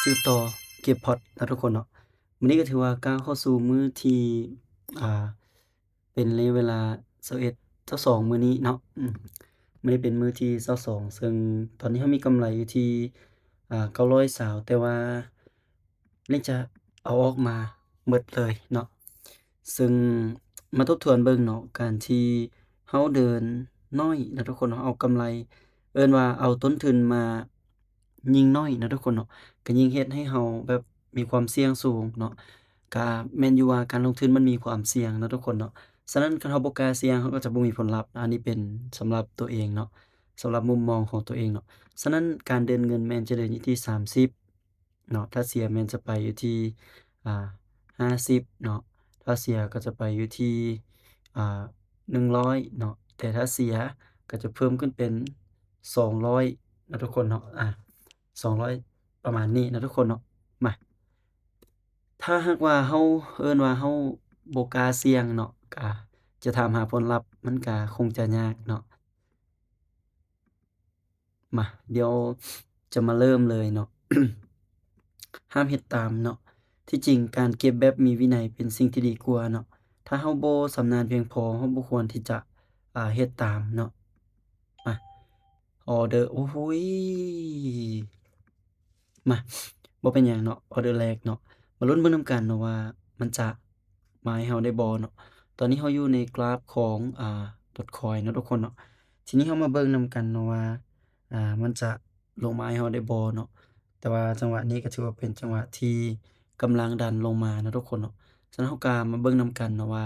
ສືບຕໍ່ເກັບພອດເນາະທຸກຄົນເນາະ. ມື້ນີ້ກໍຖືວ່າກ້າວເຂົ້າສູ່ມື້ທີ ອ່າ ເປັນໄລຍະເວລາຊາວເອັດ ຊາວສອງມື້ນີ້ເນາະ. ອືມ ມື້ນີ້ເປັນມື້ທີຊາວສອງ ເຊິ່ງຕອນນີ້ເຮົາມີກຳໄລຢູ່ທີ່ ອ່າ ເກົ້າຮ້ອຍຊາວ ແຕ່ວ່າ ນີ້ຈະເອົາອອກມາໝົດເລີຍເນາະ. ເຊິ່ງມາທົບທວນເບິ່ງເນາະ ການທີ່ເຮົາເດີນໜ້ອຍເນາະທຸກຄົນເນາະ ເອົາກຳໄລ ເອີ້ນວ່າເອົາຕົ້ນທຶນມາຍິ່ງໜ້ອຍເນາະທຸກຄົນເນາະ ກໍຍິ່ງເຮັດໃຫ້ເຮົາແບບມີຄວາມສ່ຽງສູງເນາະ. ກະແມ່ນຢູ່ວ່າການລົງທຶນມັນມີຄວາມສ່ຽງເນາະທຸກຄົນເນາະ. ສະນັ້ນຄັນເຮົາບໍ່ກ້າສ່ຽງ ເຮົາກໍຈະບໍ່ມີຜົນລັບ. ອັນນີ້ເປັນສຳລັບຕົວເອງເນາະ ສຳລັບມຸມມອງຂອງຕົວເອງເນາະ. ສະນັ້ນການເດີນເງິນແມ່ນຈະເດີນຢູ່ທີ່ສາມສິບ ເນາະ ຖ້າເສຍແມ່ນຈະໄປຢູ່ທີ່ ອ່າ ຫ້າສິບເນາະ ຖ້າເສຍກໍຈະໄປຢູ່ທີ່ ອ່າ ໜຶ່ງຮ້ອຍເນາະ ແຕ່ຖ້າເສຍກໍຈະເພີ່ມຂຶ້ນເປັນສອງຮ້ອຍເນາະທຸກຄົນເນາະ ອ່າ ສອງຮ້ອຍ ປະມານນີ້ເນາະທຸກຄົນເນາະ. ມາ ຖ້າຫາກວ່າເຮົາ ເອີ້ນວ່າເຮົາບໍ່ກ້າສ່ຽງເນາະ ກະຈະຖາມຫາຜົນລັບ ມັນກະຄົງຈະຍາກເນາະ. ມາ ດຽວຈະມາເລີ່ມເລີຍເນາະ. ຫ້າມເຮັດຕາມເນາະ. ທີ່ຈິງການເກັບແບບມີວິໄນເປັນສິ່ງທີ່ດີກວ່າເນາະ. ຖ້າເຮົາບໍ່ຊຳນານພຽງພໍ ເຮົາບໍ່ຄວນທີ່ຈະ ອ່າ ເຮັດຕາມເນາະ. ມາ ອໍເດີ ໂອ້ໂຫຍ ມາ ບໍ່ເປັນຫຍັງເນາະ ອໍເດີແລກເນາະ. ມາລຸ້ນເບິ່ງນຳກັນເນາະວ່າມັນຈະມາໃຫ້ເຮົາໄດ້ບໍ່ເນາະ. ຕອນນີ້ເຮົາຢູ່ໃນກຣາຟຂອງ ອ່າ ດອດຄອຍເນາະທຸກຄົນເນາະ. ທີນີ້ເຮົາມາເບິ່ງນຳກັນເນາະວ່າ ອ່າ ມັນຈະລົງມາໃຫ້ເຮົາໄດ້ບໍ່ເນາະ. ແຕ່ວ່າຈັງຫວະນີ້ກໍຖືວ່າເປັນຈັງຫວະທີ່ກຳລັງດັນລົງມາເນາະທຸກຄົນເນາະ. ສະນັ້ນເຮົາກໍມາເບິ່ງນຳກັນເນາະວ່າ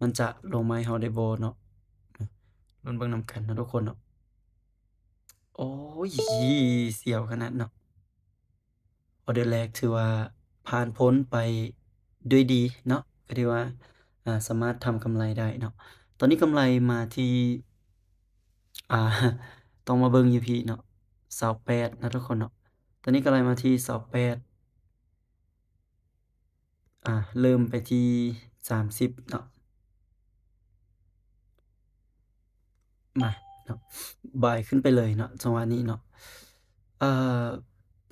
ມັນຈະລົງມາໃຫ້ເຮົາໄດ້ບໍ່ເນາະ. ລຸ້ນເບິ່ງນຳກັນເນາະທຸກຄົນເນາະ. ໂອ້ຍ ສຽວຂະໜາດເນາະ. ອໍເດີແລກຖືວ່າຜ່ານພົ້ນໄປດ້ວຍດີເນາະ ກໍຖືວ່າ ອ່າ ສາມາດທຳກຳໄລໄດ້ເນາະ. ຕອນນີ້ກຳໄລມາທີ່ ອ່າ ຕ້ອງມາເບິ່ງຢູ່ພີ້ເນາະ ຊາວແປດເນາະທຸກຄົນເນາະ. ຕອນນີ້ກຳໄລມາທີ່ຊາວແປດ ອ່າ ເລີ່ມໄປທີ່ສາມສິບເນາະ. ມາເນາະ ບາຍຂຶ້ນໄປເລີຍເນາະ ຈັງຫວະນີ້ເນາະ. ເອີ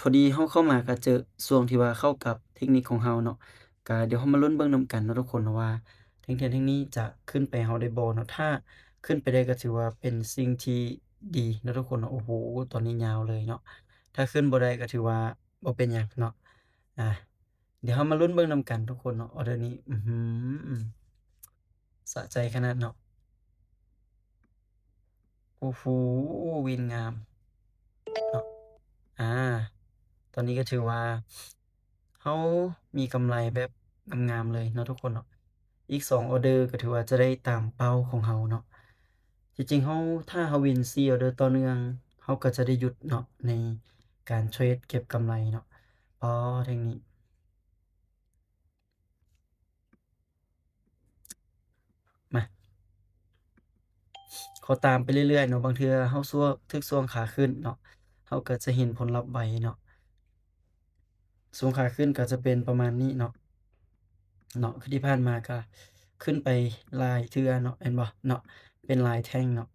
ພໍດີເຮົາເຂົ້າມາກໍເຈີຊ່ວງທີ່ວ່າເຂົ້າກັບເທັກນິກຂອງເຮົາເນາະ. ກໍດຽວເຮົາມາລຸ້ນເບິ່ງນຳກັນເນາະທຸກຄົນເນາະວ່າ ແທ່ງທຽນແທ່ງນີ້ຈະຂຶ້ນໄປເຮົາໄດ້ບໍ່ເນາະ. ຖ້າຂຶ້ນໄປໄດ້ກໍຖືວ່າເປັນສິ່ງທີ່ດີເນາະທຸກຄົນເນາະ. ໂອ້ໂຫ ຕອນນີ້ຍາວເລີຍເນາະ. ຖ້າຂຶ້ນບໍ່ໄດ້ກໍຖືວ່າບໍ່ເປັນຫຍັງເນາະ. ອ່າ ດຽວເຮົາມາລຸ້ນເບິ່ງນຳກັນທຸກຄົນເນາະ. ອໍເດີນີ້ ອືຫື ສະໃຈຂະໜາດເນາະ. ໂອ້ໂຫ ວິນງາມເນາະ. ອ່າ ຕອນນີ້ກໍຖືວ່າເຮົາມີກຳໄລແບບງາມໆເລີຍເນາະທຸກຄົນເນາະ. ອີກສອງອໍເດີກໍຖືວ່າຈະໄດ້ຕາມເປົ້າຂອງເຮົາເນາະ. ທີ່ຈິງເຮົາ ຖ້າເຮົາວິນສີ່ອໍເດີຕໍ່ເນື່ອງ ເຮົາກໍຈະໄດ້ຢຸດເນາະ ໃນການເທຣດເກັບກຳໄລເນາະ. ອໍ ແທ່ງນີ້ ມາ ຂໍຕາມໄປເລື້ອຍໆເນາະ. ບາງເທື່ອເຮົາຊ່ວງ ຖືກຊ່ວງຂາຂຶ້ນເນາະ ເຮົາກໍຈະເຫັນຜົນລັບໄວເນາະ. ຊ່ວງຂາຂຶ້ນກໍຈະເປັນປະມານນີ້ເນາະ ເນາະ. ຄືທີ່ຜ່ານມາກໍຂຶ້ນໄປຫຼາຍເທື່ອເນາະ ແມ່ນບໍ່ເນາະ ເປັນຫຼາຍແທ່ງເນາະ.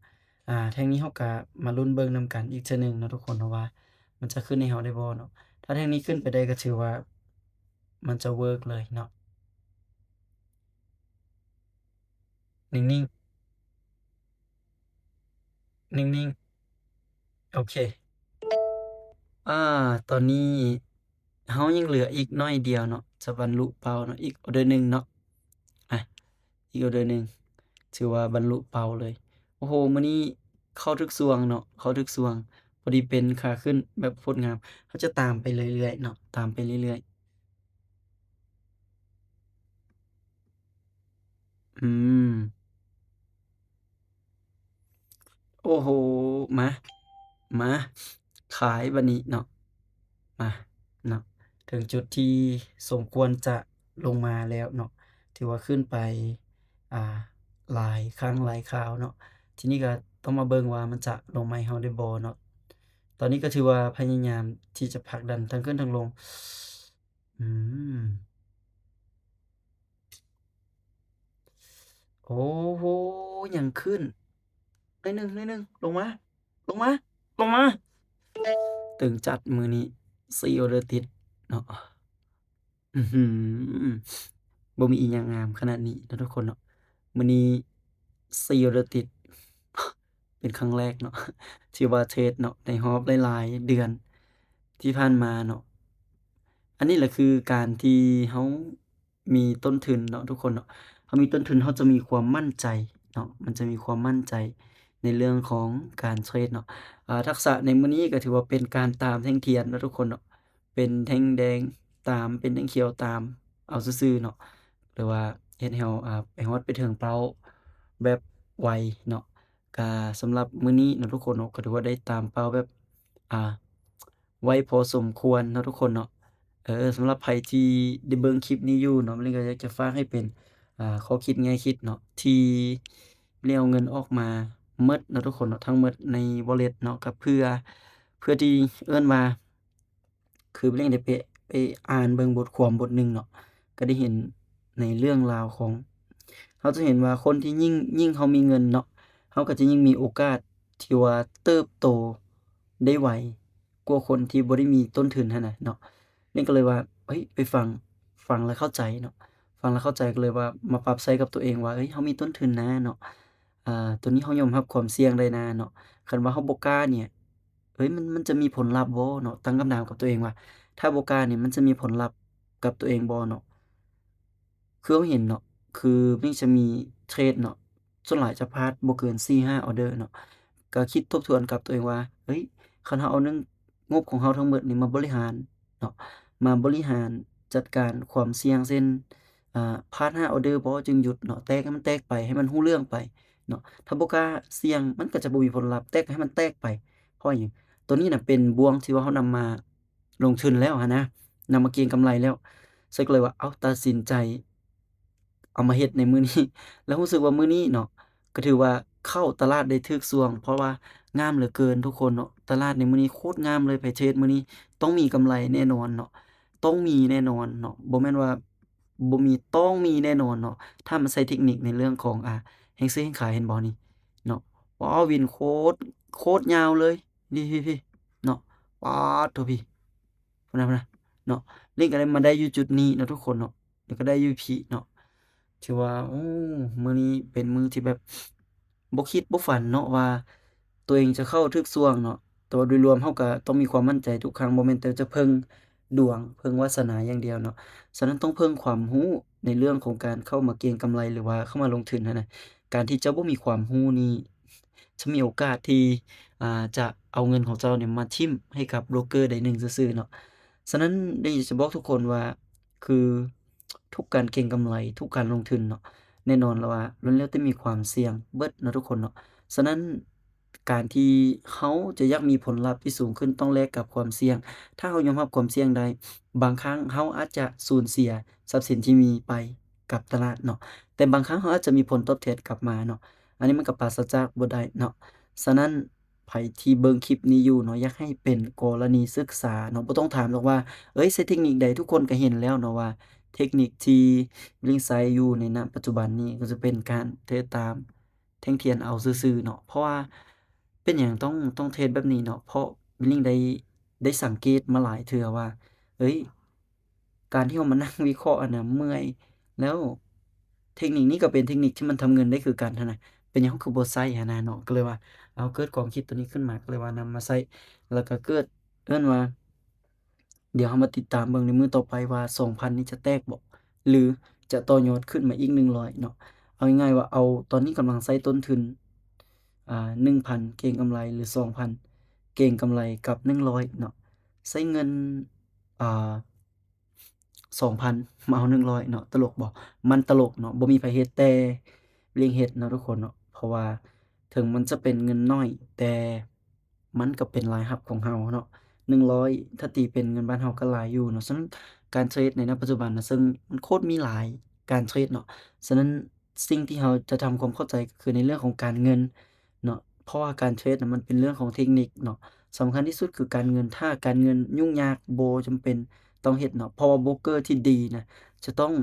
ອ່າ ແທ່ງນີ້ເຮົາກໍມາລຸ້ນເບິ່ງນຳກັນອີກເທື່ອໜຶ່ງເນາະທຸກຄົນເນາະ ວ່າມັນຈະຂຶ້ນໃຫ້ເຮົາໄດ້ບໍ່ເນາະ. ຖ້າແທ່ງນີ້ຂຶ້ນໄປໄດ້ກໍຖືວ່າມັນຈະເວີກເລີຍເນາະ. ນິ່ງໆ ນິ່ງໆ ໂອເຄ. ອ່າ ຕອນນີ້ເຮົາຍັງເຫຼືອອີກໜ້ອຍດຽວເນາະ ຈະບັນລຸເປົ້າເນາະ ອີກອໍເດີໜຶ່ງເນາະ. ອ່ະ ອີກອໍເດີໜຶ່ງ ຖືວ່າບັນລຸເປົ້າເລີຍ. ໂອ້ໂຫ ມື້ນີ້ເຂົ້າຖືກຊ່ວງເນາະ ເຂົ້າຖືກຊ່ວງ ພໍດີເປັນຂາຂຶ້ນແບບໂຄດງາມ. ເຮົາຈະຕາມໄປເລື້ອຍໆເນາະ ຕາມໄປເລື້ອຍໆ. ອືມ ໂອ້ໂຫ ມາ ມາ ຂາຍບາດນີ້ເນາະ. ມາເນາະ ເຖິງຈຸດທີ່ສົມຄວນຈະລົງມາແລ້ວເນາະ ຖືວ່າຂຶ້ນໄປ ອ່າ ຫຼາຍຄັ້ງຫຼາຍຄາວເນາະ. ທີນີ້ກໍຕ້ອງມາເບິ່ງວ່າມັນຈະລົງມາໃຫ້ເຮົາໄດ້ບໍ່ເນາະ. ຕອນນີ້ກໍຖືວ່າພະຍາຍາມທີ່ຈະຜັກດັນທັງຂຶ້ນທັງລົງ. ອືມ ໂອ້ໂຫ ຍັງຂຶ້ນ ໜ້ອຍໜຶ່ງ ໜ້ອຍໜຶ່ງ ລົງມາ ລົງມາ ລົງມາ. ຕຶງຈັດມື້ນີ້ ສີ່ອໍເດີຕິດ ເນາະ ອືຫື ບໍ່ມີອີ່ຫຍັງງາມຂະໜາດນີ້ເນາະທຸກຄົນເນາະ. ມື້ນີ້ສີ່ອໍເດີຕິດ ເປັນຄັ້ງແລກເນາະ ທີ່ວ່າເທຣດເນາະ ໃນຮອບຫຼາຍໆເດືອນທີ່ຜ່ານມາເນາະ. ອັນນີ້ແຫຼະຄືການທີ່ເຮົາ ມີຕົ້ນທຶນເນາະທຸກຄົນເນາະ. ເຮົາມີຕົ້ນທຶນ ເຮົາຈະມີຄວາມໝັ້ນໃຈເນາະ ມັນຈະມີຄວາມໝັ້ນໃຈໃນເລື່ອງຂອງການເທຣດເນາະ. ອາ ທັກສະໃນມື້ນີ້ກໍຖືວ່າເປັນການຕາມແທ່ງທຽນເນາະທຸກຄົນເນາະ ເປັນແທ່ງແດງຕາມ ເປັນແທ່ງຂຽວຕາມເອົາຊື່ໆເນາະ ຫຼືວ່າເຮັດໃຫ້ເຮົາ ອາ ໄປຮອດໄປເຖິງເປົ້າແບບໄວເນາະ. ກະສຳລັບມື້ນີ້ເນາະທຸກຄົນເນາະ ກໍຖືວ່າໄດ້ຕາມເປົ້າແບບ ອາ ໄວພໍສົມຄວນເນາະທຸກຄົນເນາະ. ເອີ ສຳລັບໃຜທີ່ໄດ້ເບິ່ງຄລິບນີ້ຢູ່ເນາະ ມັນກໍຢາກຈະຝາກໃຫ້ເປັນ ອາ ຂໍ້ຄິດແງ່ຄິດເນາະ ທີ່ໄດ້ເອົາເງິນອອກມາໝົດເນາະທຸກຄົນເນາະ ທັງໝົດໃນ wallet ເນາະ ກໍເພື່ອ ເພື່ອທີ່ເອີ້ນວ່າ ຄືເລີງໄດ້ໄປ ໄປອ່ານເບິ່ງບົດຄວາມບົດໜຶ່ງເນາະ ກໍໄດ້ເຫັນໃນເລື່ອງລາວຂອງ ເຮົາຈະເຫັນວ່າຄົນທີ່ຍິ່ງ ຍິ່ງເຮົາມີເງິນເນາະ ເຮົາກໍຈະຍິ່ງມີໂອກາດທີ່ວ່າເຕີບໂຕໄດ້ໄວກວ່າຄົນທີ່ບໍ່ໄດ້ມີຕົ້ນທຶນຫັ້ນນະເນາະ. ເລີງກໍເລີຍວ່າ ເອີຍ ໄປຟັງ ຟັງແລ້ວເຂົ້າໃຈເນາະ ຟັງແລ້ວເຂົ້າໃຈ ກໍເລີຍວ່າມາປັບໃຊ້ກັບຕົວເອງວ່າ ເອີຍ ເຮົາມີຕົ້ນທຶນນະເນາະ ອາ ໂຕນີ້ເຮົາຍອມຮັບຄວາມສ່ຽງໄດ້ນະເນາະ. ຄັນວ່າເຮົາບໍ່ກ້ານີ້ ເອີຍ ມັນ ມັນຈະມີຜົນລັບບໍ່ເນາະ? ຕັ້ງຄຳຖາມກັບຕົວເອງວ່າ ຖ້າບໍ່ກ້ານີ້ ມັນຈະມີຜົນລັບກັບຕົວເອງບໍ່ເນາະ? ຄືເຮົາເຫັນເນາະ ຄືມັນຈະມີເທຣດເນາະ ສ່ວນຫຼາຍຈະພາດບໍ່ເກີນສີ່ຫ້າອໍເດີເນາະ. ກໍຄິດທົບທວນກັບຕົວເອງວ່າ ເອີຍ ຄັນເຮົາເອົາເງິນ ງົບຂອງເຮົາທັງໝົດນີ້ມາບໍລິຫານເນາະ ມາບໍລິຫານຈັດການຄວາມສ່ຽງ ເຊັ່ນ ອາ ພາດຫ້າອໍເດີບໍ່ຈຶ່ງຢຸດເນາະ ແຕກໃຫ້ມັນແຕກໄປ ໃຫ້ມັນຮູ້ເລື່ອງໄປເນາະ. ຖ້າບໍ່ກ້າສ່ຽງ ມັນກໍຈະບໍ່ມີຜົນລັບ ແຕກໃຫ້ມັນແຕກໄປ. ເພາະຫຍັງ? ໂຕນີ້ນະເປັນບ່ວງທີ່ວ່າເຮົານຳມາລົງທຶນແລ້ວຫັ້ນນະ ນຳມາເກັງກຳໄລແລ້ວ ເຊິ່ງກໍເລີຍວ່າ ເອົ້າ ຕັດສິນໃຈ ເອົາມາເຮັດໃນມື້ນີ້ ແລ້ວຮູ້ສຶກວ່າມື້ນີ້ເນາະ ກໍຖືວ່າເຂົ້າຕະຫຼາດໄດ້ຖືກຊ່ວງ ເພາະວ່າງາມເຫຼືອເກີນທຸກຄົນເນາະ. ຕະຫຼາດໃນມື້ນີ້ໂຄດງາມເລີຍ ໃຜເທຣດມື້ນີ້ຕ້ອງມີກຳໄລແນ່ນອນເນາະ ຕ້ອງມີແນ່ນອນເນາະ ບໍ່ແມ່ນວ່າບໍ່ມີ ຕ້ອງມີແນ່ນອນເນາະ ຖ້າມາໃຊ້ເທັກນິກໃນເລື່ອງຂອງ ອາ ແຮງຊື້ແຮງຂາຍ ເຫັນບໍ່ນີ້ເນາະ. ວ້າວ ວິນໂຄດ ໂຄດຍາວເລີຍ ນີ້ ພີ່ໆ ເນາະ ປາດໂທ້ ພີ່ ພຸ້ນນະ ພຸ້ນນະເນາະ. ເລີງກໍໄດ້ມາໄດ້ຢູ່ຈຸດນີ້ເນາະທຸກຄົນເນາະ ແລ້ວກໍໄດ້ຢູ່ພີ້ເນາະ. ຖືວ່າ ໂອ້ ມື້ນີ້ເປັນມື້ທີ່ແບບບໍ່ຄິດບໍ່ຝັນເນາະວ່າ ຕົວເອງຈະເຂົ້າຖືກຊ່ວງເນາະ. ແຕ່ວ່າໂດຍລວມເຮົາກໍຕ້ອງມີຄວາມໝັ້ນໃຈທຸກຄັ້ງ ບໍ່ແມ່ນແຕ່ຈະເພິ່ງດວງ ເພິ່ງວາສະໜາຢ່າງດຽວເນາະ. ສະນັ້ນຕ້ອງເພິ່ງຄວາມຮູ້ໃນເລື່ອງຂອງການເຂົ້າມາເກັງກຳໄລ ຫຼືວ່າເຂົ້າມາລົງທຶນຫັ້ນນະ. ການທີ່ເຈົ້າບໍ່ມີຄວາມຮູ້ນີ້ ຈະມີໂອກາດທີ່ ອາ ຈະເອົາເງິນຂອງເຈົ້ານີ້ມາຖິ້ມໃຫ້ກັບໂບຣກເກີໃດໜຶ່ງຊື່ໆເນາະ. ສະນັ້ນ ໄດ້ຢາກຈະບອກທຸກຄົນວ່າ ຄືທຸກການເກັງກຳໄລ ທຸກການລົງທຶນເນາະ ແນ່ນອນລະວ່າລ້ວນແລ້ວແຕ່ມີຄວາມສ່ຽງເບິດເນາະທຸກຄົນເນາະ. ສະນັ້ນ ການທີ່ເຮົາຈະຢາກມີຜົນລັບທີ່ສູງຂຶ້ນ ຕ້ອງແລກກັບຄວາມສ່ຽງ. ຖ້າເຮົາຍອມຮັບຄວາມສ່ຽງໄດ້ ບາງຄັ້ງເຮົາອາດຈະສູນເສຍຊັບສິນທີ່ມີໄປກັບຕະຫຼາດເນາະ ແຕ່ບາງຄັ້ງເຮົາອາດຈະມີຜົນຕອບແທນກັບມາເນາະ. ອັນນີ້ມັນກໍປາສະຈາກບໍ່ໄດ້ເນາະ. ສະນັ້ນ ໃຜທີ່ເບິ່ງຄລິບນີ້ຢູ່ເນາະ ຢາກໃຫ້ເປັນກໍລະນີສຶກສາເນາະ ບໍ່ຕ້ອງຖາມດອກວ່າ ເອີຍ ໃຊ້ເທັກນິກໃດ? ທຸກຄົນກໍເຫັນແລ້ວເນາະວ່າ ເທັກນິກທີ່ວິລລິງໃຊ້ຢູ່ໃນນະປັດຈຸບັນນີ້ ກໍຈະເປັນການເທຕາມແທ່ງທຽນເອົາຊື່ໆເນາະ. ເພາະວ່າເປັນຫຍັງຕ້ອງ ຕ້ອງເທດແບບນີ້ເນາະ? ເພາະວິລລິງໄດ້ ໄດ້ສັງເກດມາຫຼາຍເທື່ອວ່າ ເອີຍ ການທີ່ເຮົາມານັ່ງວິເຄາະຫັ້ນນະເມື່ອຍ ແລ້ວເທັກນິກນີ້ກໍເປັນເທັກນິກທີ່ມັນທຳເງິນໄດ້ຄືກັນຫັ້ນນະ ເປັນຫຍັງເຮົາຄືບໍ່ໃຊ້ຫັ້ນນະເນາະ. ກໍເລີຍວ່າ ເອົາ ເກີດຄວາມຄິດໂຕນີ້ຂຶ້ນມາ ກໍເລີຍວ່ານຳມາໃຊ້ ແລ້ວກໍເກີດ ເອີ້ນວ່າ ດຽວເຮົາມາຕິດຕາມເບິ່ງໃນມື້ຕໍ່ໄປວ່າ ສອງພັນນີ້ຈະແຕກບໍ່ ຫຼື ຈະຕໍ່ຍອດຂຶ້ນມາອີກໜຶ່ງຮ້ອຍເນາະ. ເອົາງ່າຍໆວ່າ ເອົາຕອນນີ້ກຳລັງໃຊ້ຕົ້ນທຶນ ອ່າ ໜຶ່ງພັນເກັງກຳໄລ ຫຼື ສອງພັນເກັງກຳໄລກັບໜຶ່ງຮ້ອຍເນາະ ໃຊ້ເງິນ ອ່າ ສອງພັນ ມາເອົາໜຶ່ງຮ້ອຍເນາະ ຕະຫຼົກບໍ່? ມັນຕະຫຼົກເນາະ ບໍ່ມີໃຜເຮັດ ແຕ່ເລັງເຮັດເນາະທຸກຄົນເນາະ. ເພາະວ່າເຖິງມັນຈະເປັນເງິນໜ້ອຍ ແຕ່ມັນກໍເປັນລາຍຮັບຂອງເຮົາເນາະ ໜຶ່ງຮ້ອຍ ຖ້າຕີເປັນເງິນບ້ານເຮົາກໍຫຼາຍຢູ່ເນາະ. ສະນັ້ນ ການເທຣດໃນນະປັດຈຸບັນນະ ເຊິ່ງມັນໂຄດມີຫຼາຍການເທຣດເນາະ ສະນັ້ນ ສິ່ງທີ່ເຮົາຈະທຳຄວາມເຂົ້າໃຈກໍຄືໃນເລື່ອງຂອງການເງິນເນາະ ເພາະວ່າການເທຣດນະມັນເປັນເລື່ອງຂອງເທັກນິກເນາະ ສຳຄັນທີ່ສຸດຄືການເງິນ. ຖ້າການເງິນຫຍຸ້ງຍາກ ບໍ່ຈຳເປັນຕ້ອງເຮັດເນາະ ເພາະວ່າໂບຣກເກີທີ່ດີນະ ຈະຕ້ອງ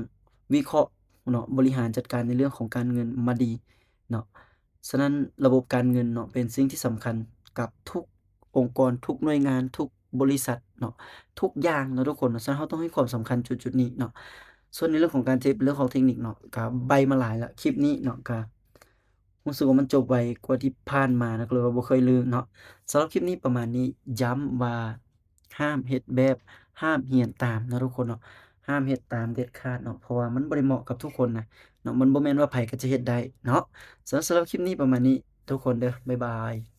ວິເຄາະເນາະ ບໍລິຫານຈັດການໃນເລື່ອງຂອງການເງິນມາດີເນາະ. ສະນັ້ນ ລະບົບການເງິນເນາະ ເປັນສິ່ງທີ່ສຳຄັນກັບທຸກອົງກອນ ທຸກໜ່ວຍງານ ທຸກບໍລິສັດ ເນາະ ທຸກຢ່າງເນາະທຸກຄົນເນາະ. ສະນັ້ນເຮົາຕ້ອງໃຫ້ຄວາມສຳຄັນຈຸດໆນີ້ເນາະ. ສ່ວນໃນເລື່ອງຂອງການເຈັບ ເລື່ອງຂອງເທັກນິກເນາະ ກໍໃບ້ມາຫຼາຍລະ ຄລິບນີ້ເນາະ ກໍ ຮູ້ສຶກວ່າມັນຈົບໄວກວ່າທີ່ຜ່ານມານະ ກໍເລີຍວ່າບໍ່ເຄີຍລືມເນາະ. ສຳລັບຄລິບນີ້ປະມານນີ້ ຢ້ຳວ່າຫ້າມເຮັດແບບ ຫ້າມຮຽນຕາມເນາະທຸກຄົນເນາະ. ຫ້າມເຮັດຕາມເດັດຂາດເນາະ ເພາະວ່າມັນບໍ່ໄດ້ເໝາະກັບທຸກຄົນນະເນາະ. ມັນບໍ່ແມ່ນວ່າໃຜກໍຈະເຮັດໄດ້ເນາະ. ສຳ ສຳລັບຄລິບນີ້ປະມານນີ້ທຸກຄົນເດີ. ບາຍບາຍ.